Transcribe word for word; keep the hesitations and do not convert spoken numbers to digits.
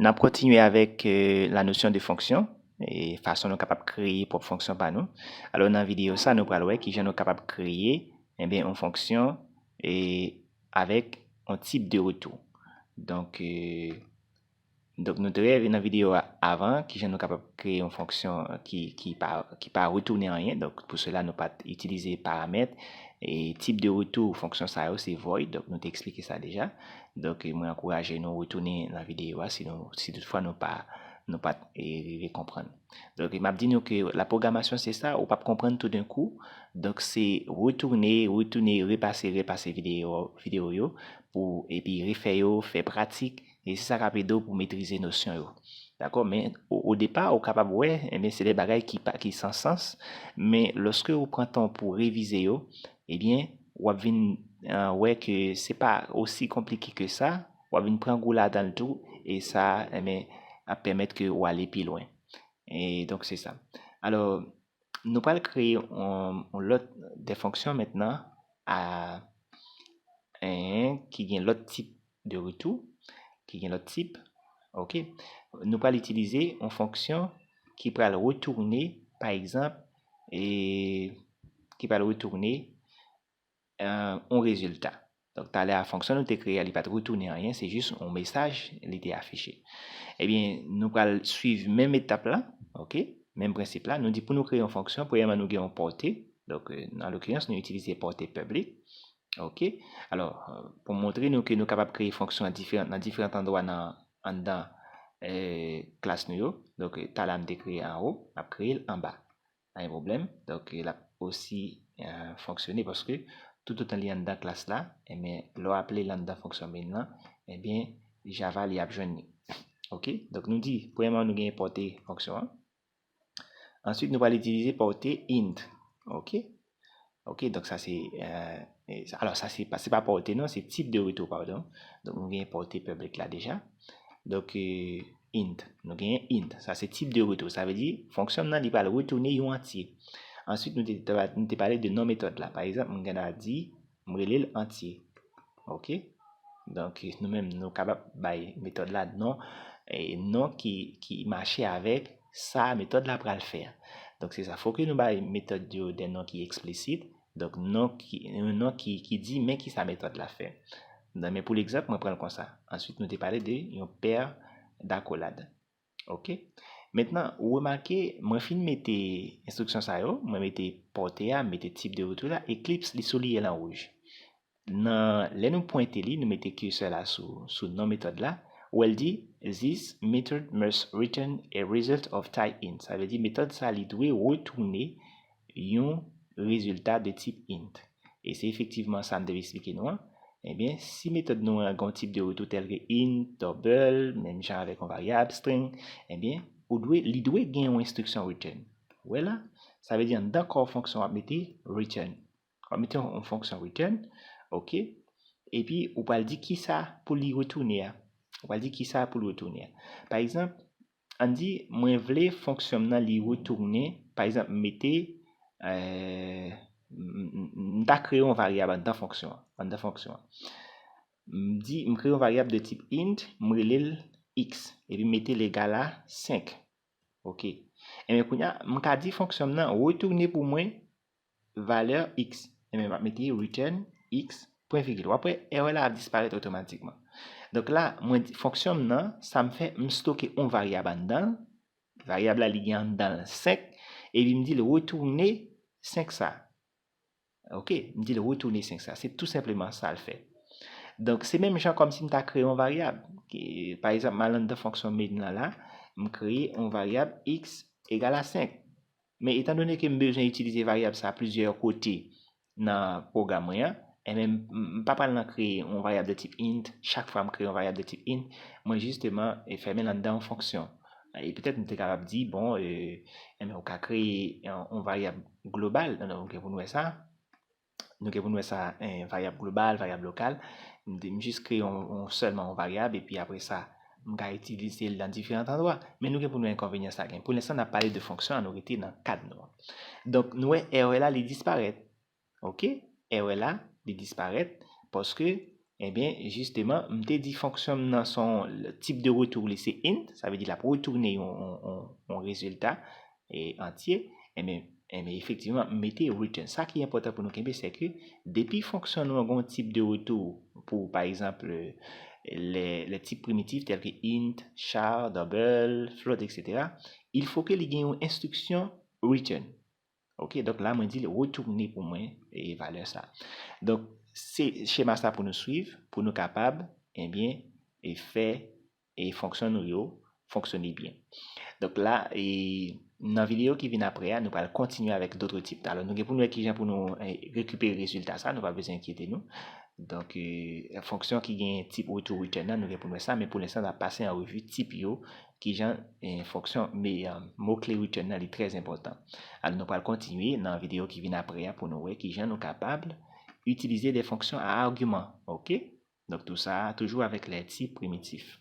N ap kontinye avèk, euh, la notion de fonction, e fason nou kapab kreye pwòp fonksyon pa nou. Alò, nan videyo sa, nou pral wè kijan nou kapab kreye, enben, yon fonksyon, e avèk yon tip de retou. Donk, euh, donk, nou te wè nan videyo a avan, kijan nou kapab kreye yon fonksyon ki, ki pa, ki pa retounen anyen. Donk, pou sela, nou pa t itilize paramèt. E tip de retou fonksyon sa yo, se void. Donk, nou te eksplike sa deja. Donk, mwen ankouraje nou retounen nan videyo a si nou, si toutfwa nou pa, nou pa t, e, rive konprann. Donk, m ap di nou ke lapwogramasyon se sa, ou p ap konprann toudenkou. Donk, se retounen, retounen, repase, repase videyo, videyo yo, pou, epi refè yo, fè pratik, e se sa k ap ede w pou metrize nosyon yo. Dakò? Men, o, o depa, ou kapab wè, enben, se de bagay ki pa, ki san sans, men lòske ou pran tan pou revize yo, ebyen, w ap vin, eh, wè ke se pa osi konplike ke sa, w ap vin pran gou ladan l tou, e sa, enben, ap pèmèt ke w ale pi lwen. E donk, se sa. Alò, nou pral kreye yon, yon lòt de fonksyon mentnan a, en, ki gen lòt tip de retou, ki gen lòt tip. Ok? Nou pral itilize yon fonksyon ki pral retounen, pa egzanp, e ki pral retounen, eh, yon rezilta. Donk, talè a, fonksyon nou te kreye a, li pa t retounen anyen, se jis yon mesaj li te afiche. Ebyen, nou pral swiv menm etap la, ok? Menm prensip la. Nou di pou nou kreye yon fonksyon, premyèman, nou gen yon pòte. Donk, eh, an lokirans, nou itilize pòte public. Ok? Alò, eh, pou montre nou ke nou kapab kreye fonksyon an diferan, nan diferan andwa nan, anndan, eh, klas nou yo. Donk, eh, talè a m te kreye anwo, m ap kreye l anba. Pa gen pwoblèm. Donk, l ap osi, eh, fonksyone paske toutotan li anndan klas la, enben, lè w aple l anndan fonksyon main lan, enben, Java li ap jwenn li. Ok? Donk, nou di, premyèman, nou gen pòte fonksyon an. Answit, nou pral itilize pòte int. Ok? Ok, donk sa se, eh, eh, sa, alò, sa se pa, se pa pòte non, se tip de retou, padon. Donk, nou gen pòte public la deja. Donk, eh, int. Nou gen int. Sa se tip de retou. Sa vle di, fonksyon nan, li pral retounen yon antye. Answit, nou te, nou te pale de non metòd la. Pa egzanp, m gen dwa di, m rele l antye. Ok? Donk, nou menm, nou kapab bay metòd la non, e non ki, ki mache avèk sa metòd la pral fè a. Donk, se sa. Fòk nou bay metòd yo de non ki eksplisit. Donk, non ki, yon non ki, ki di men ki sa metòd la fè. Donk, men pou legzanp, mwen pran l konsa. Answit, nou te pale de yon pè dakolad. Ok? Mentnan, ou remake, mwen fin mete enstriksyon sa yo, mwen mete pòte a, mete tip de retou la, Eclipse, li souliye l an wouj. Nan, lè nou pwente li, nou mete cursor la sou, sou non metòd la, ou wè l di, "This method must return a result of type int." Sa vle di, metòd sa, li dwe retounen yon rezilta de tip int. E se efektivman sa m te eksplike nou an. Ebyen, si metòd nou an gen yon tip de retou tèl ke int, double, menm jan avèk yon varyab, string, ebyen, ou dwe, li dwe gen yon enstriksyon return. Ou wè la? Sa vle di anndan kò fonksyon w ap mete return. W ap mete yon, yon fonksyon return, ok? Epi, ou pral di kisa pou li retounen a. Ou pral di kisa pou li retounen a. Pa egzanp, ann di, mwen vle fonksyon m nan li retounen, pa egzanp, m mete, eh, m, m, m, m ta kreye yon varyab anndan fonksyon an, anndan fonksyon an. M di, m kreye yon varyab de tip int, m rele l x, epi m mete l egal a senk. Ok. Ebyen, kounye a, m ka di fonksyon m nan, retounen pou mwen valè x. Ebyen, m ap mete return x, pwen vigil. W ap wè, erè la ap disparèt otomatikman. Donk la, mwen di, fonksyon m nan, sa m fè, m stoke yon varyab anndan l. Varyab la, li gen anndan l senk. Epi m di l retounen senk sa. Ok, m di l retounen senk sa. Se tou senpleman sa l fè. Donk, se menm jan kòmsi m ta kreye yon varyab. Ki, pa egzanp, m al anndan fonksyon main lan la, m kreye yon varyab x egal a senk. Men etandone ke m bezwen itilize varyab sa plizyè kote nan pwogram mwen an, ebyen, m, m pa pral nan kreye yon varyab de tip int, chak fwa m kreye yon varyab de tip int, mwen jisteman, e, fèmen l anndan yon fonksyon. E petèt m te kapab di, bon, e, ebyen, ou ka kreye yon, yon varyab global, non, non, nou gen pou n wè sa. Nou gen pou n wè sa, en, varyab global, varyab lokal. M te, m jis kreye yon, yon, sèlman yon varyab, epi apre sa, m ka itilize l nan diferan andwa. Men nou gen pou n wè enkonvenyan sa gen. Pou lenstan, n ap pale de fonksyon, an nou rete nan kad nou an. Donk, nou wè erè la, li disparèt. Ok? Erè la, li disparèt paske Ebyen, jisteman, m te di fonksyon m nan se yon tip de retour li se int, sa vle di l ap retounen yon, yon, yon, yon rezilta e antye. Ebyen, ebyen, efektivman, m mete return. Sa ki enpòtan pou nou kenbe, se ke depi fonksyon nou an gen yon tip de retour pou, pa egzanp, le, le tip primitif tel ke int, char, double, float, et cetera, il faut que li gen yon enstriksyon return. Ok, donk la, mwen di l retounen pou mwen e valè sa. Donk, se chema sa pou nou swiv, pou nou kapab, ebyen, e fè e fonksyon nou yo fonksyone byen. Donk la, e nan videyo ki vin apre a, nou pral kontinye avèk dòt tip. Alò, nou gen pou nou wè kijan pou nou e, rekipere rezilta sa, nou pa bezwen enkyete nou. Donk, e, fonksyon ki gen tip retour return nan, nou gen pou nou wè sa, men pou lenstan, n ap pase an revi tip yo, kijan e, fonksyon, men e, mo kle return nan, li trè enpòtan. Alò, nou pral kontinye nan videyo ki vin apre a pou nou wè kijan nou kapab itilize de fonksyon a agiman. Ok? Donk, tou sa, toujou avèk lè tip primitif.